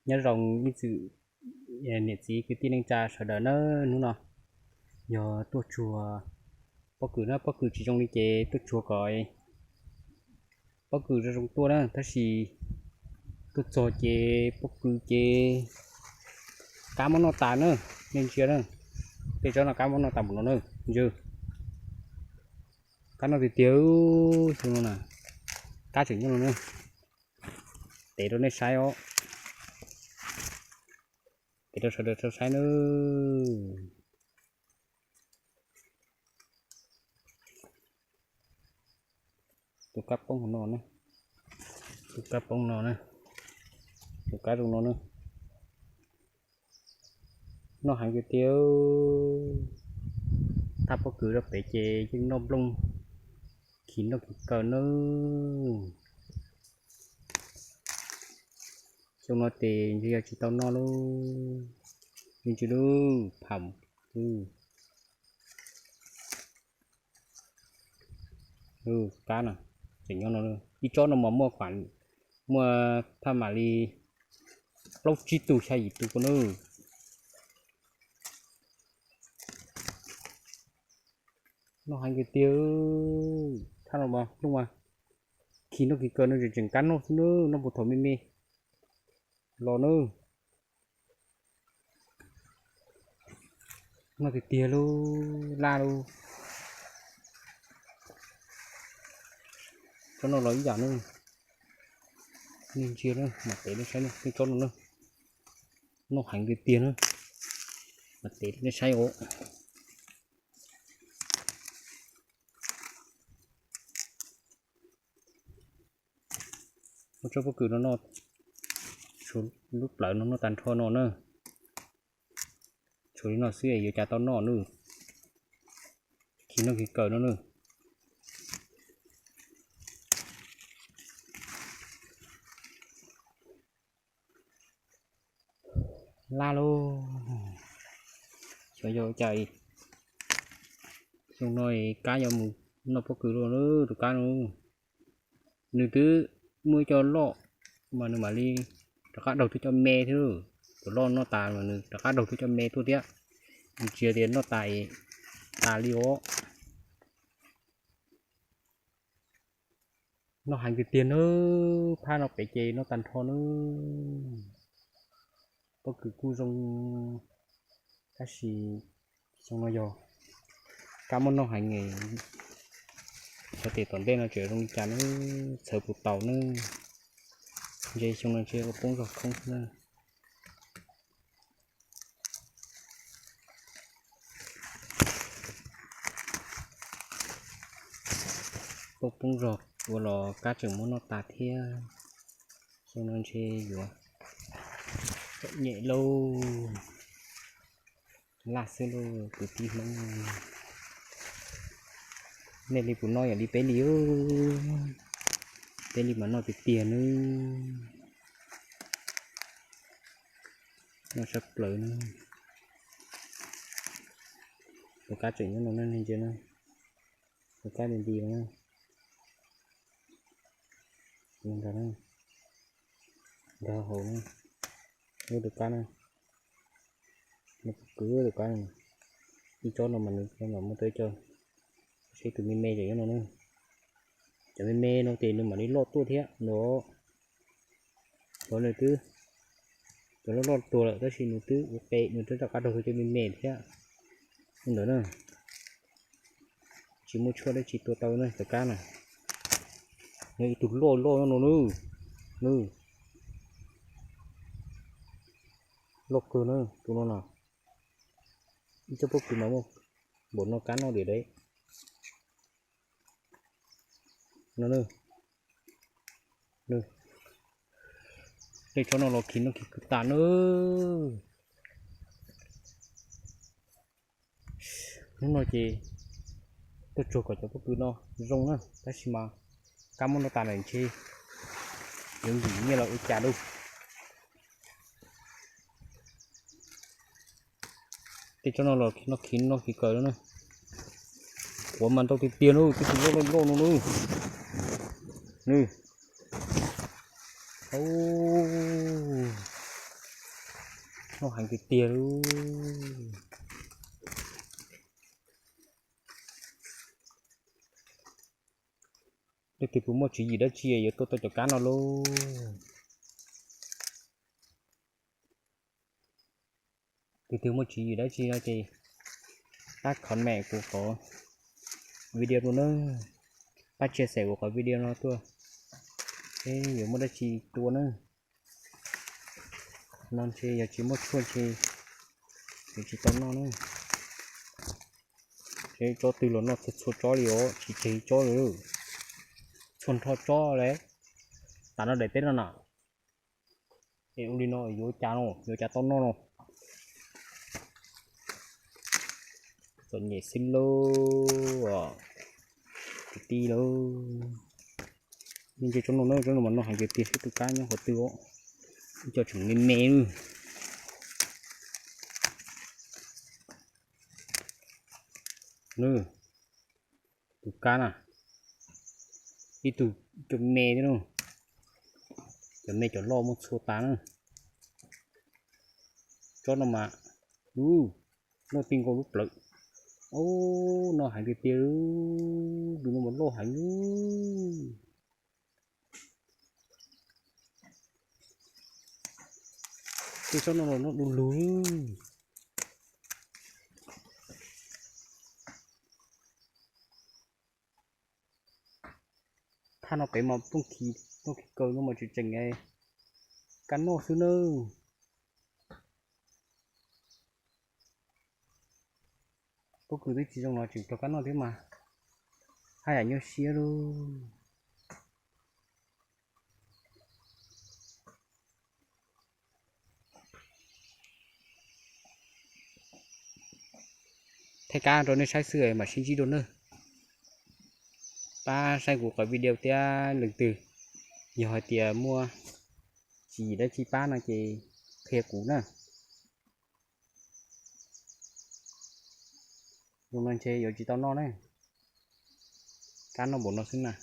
Nyob zoo ib txwm niam txiv kwv tij neej tsa sawv daws nawb, hnub no yog tuaj tsuag pob kws na, pob kws tsis zoo li ces tuaj tsuag kom pob kws zoo zoo tuaj na, tab sis tuaj txog ces pob kws ces kab muab noj tas na, nej ntsia na, tej tsob no kab muab noj tas npaum no na, ntsia, kab noj tiag tiag, xyoo no na, kab tseem nyob no na, tev rau nej saib os, tev rau sawv daws tau saib na. Tus kab poob no na, tus kab poob no na, tus kab zoo no na, noj heev tiag tiag. Thaj pob kws rau pem ces yeej noj nplooj, khi noj khi kaw na. Xyoo no ces ntshe yog tsis tau noj lauj, yeej tsis lub pham. Kab no tseem nyob no, ib tsob no mas muaj, muaj thaj mam li plaub tsib tug xya yim tus ko na. Noj heev tiag tiag. Thaj no mas plooj mas khi noj khi kaw no tseem kab noj xwb na, noj puag thaum me me los na. Noj tiag tiag lauj, laj lauj. Tsob no los ib yam na. Nej ntsia na, mam tev nej saib na, tej tsob no na, noj heev tiag tiag na. Mam tev nej saib os. Muab tsob pob kws no noj, tshuav lub plawv no noj tag nrho no na. Tshuav li no xwb yuav cas tau noj na. Khi noj khi kaw no na. Laj lauj. Xyov yog cas, xyoo no kab yuav mus noj pob kws lauj, tus kab no. Nws twb muaj ib co loj mas nws mam li rov qab daug twb cov me thiab. Tus loj noj tas mas nws rov qab daug twb cov me tuaj thiab. Nws tsis tias noj tas, tas li os. Noj heev tiag tiag nawb, phab no pem ces noj tag nrho nawb. Pob kws kuj zoo, tab sis xyoo no yog kab muab noj heev, xyov tias tom ntej no tseem zoo li cas nawb, txhawv puas tau nawb. Ntshe xyoo no ntshe ua poob zog khoob nawb. Poob poob zog ua los kab tseem muab noj tas thiab. Xyoo no ntshe yuav txom nyem lauj. Laj xwb lauj kwv tij Hmoob. Nej li puas noj yam li peb li? Peb li mas noj tiag tiag nawb. Noj sab plaws na. Tus kab tseem nyob no na, nej ntsia na. Tus kab nti nti no na. Nkag na, nkag hauv na. Lub tus kab na, nws kwv tus kab no. Ib tsob no mas nws mam muaj tau ib co, seb tus me me ces nyob no na. Cov me me no ces nws mam li loj tuaj thiab no. Xyov nws twb, cov loj loj tuag lawm tab sis nws twb ua qe, nws twb rov qab raug tus cov me me thiab. Li ntawd na, tsis muaj tshuaj dab tsi tua tau na cov kab na. Nws ib tug loj loj no no na, nws loj kawg na tus no na. Ib tsob pob kws mas muaj npaum no kab noj diam deb. No, tej tsob no los khi noj khi kaw tas na. Hnub no ces tuaj tsuag kom cov pob kws no zoo na, tab sis mas kab muab noj tas lawm ntshe yuav nkim nyiaj los ua cas lauj. Tej tsob no los khi noj khi noj khi kaw na. Quav mas ntau tiag tiag na, twb tsis loj loj loj no na. Nws, ub, Noj heev tiag tiag li. Leej twg puas muaj tswv yim dab tsi yuav tua tau cov kab no lauj? Leej twg muaj tswv yim dab tsi no ces pab comment kuv qhov video tuaj na, pab share kuv qhov video no tuaj, es yuav muaj dab tsi tua na. No ntshe yog tsis muaj tshuaj ntshe yuav tsis tau noj na. Tsob twg los noj txhua tsob li os, tsis tseg tsob li. Txhua nrho tsob li. Tam no daim teb no na. Es ua li no yuav cas no, yuav cas tau noj no. Txom nyem xwb lauj, kwv tij lauj. Nej ntsia tsob no na, tsob no mas noj heev tiag tiag, saib tus kab nyob qhov twg os. Ib co tseem me me na. Tus kab na, ib tug cov me thiab na, cov me cov loj muaj txhua tas na. Tsob no mas, lub, noj ti nkaus lub plawv. Ub, noj heev tiag tiag, tus no mas loj heev. Tej tsob no los noj du lug. Thaj no pem mas pooj kis, pooj kis kaw no mas tseem tseem kab noj xwb nawb. Pob kws twb tsis zoo los tseem raug kab noj thiab mas, haj yam nyuaj siab lauj. Thaij kab rau nej saib xwb mam sib ntsib dua nawb. Pab saib kuv qhov video thiab, leej twg yog hais tias muaj tswv yim dab tsi pab no ces qhia kuv na. Zoo no ntshe yuav tsis tau noj na. Kab noj npaum no xwb na.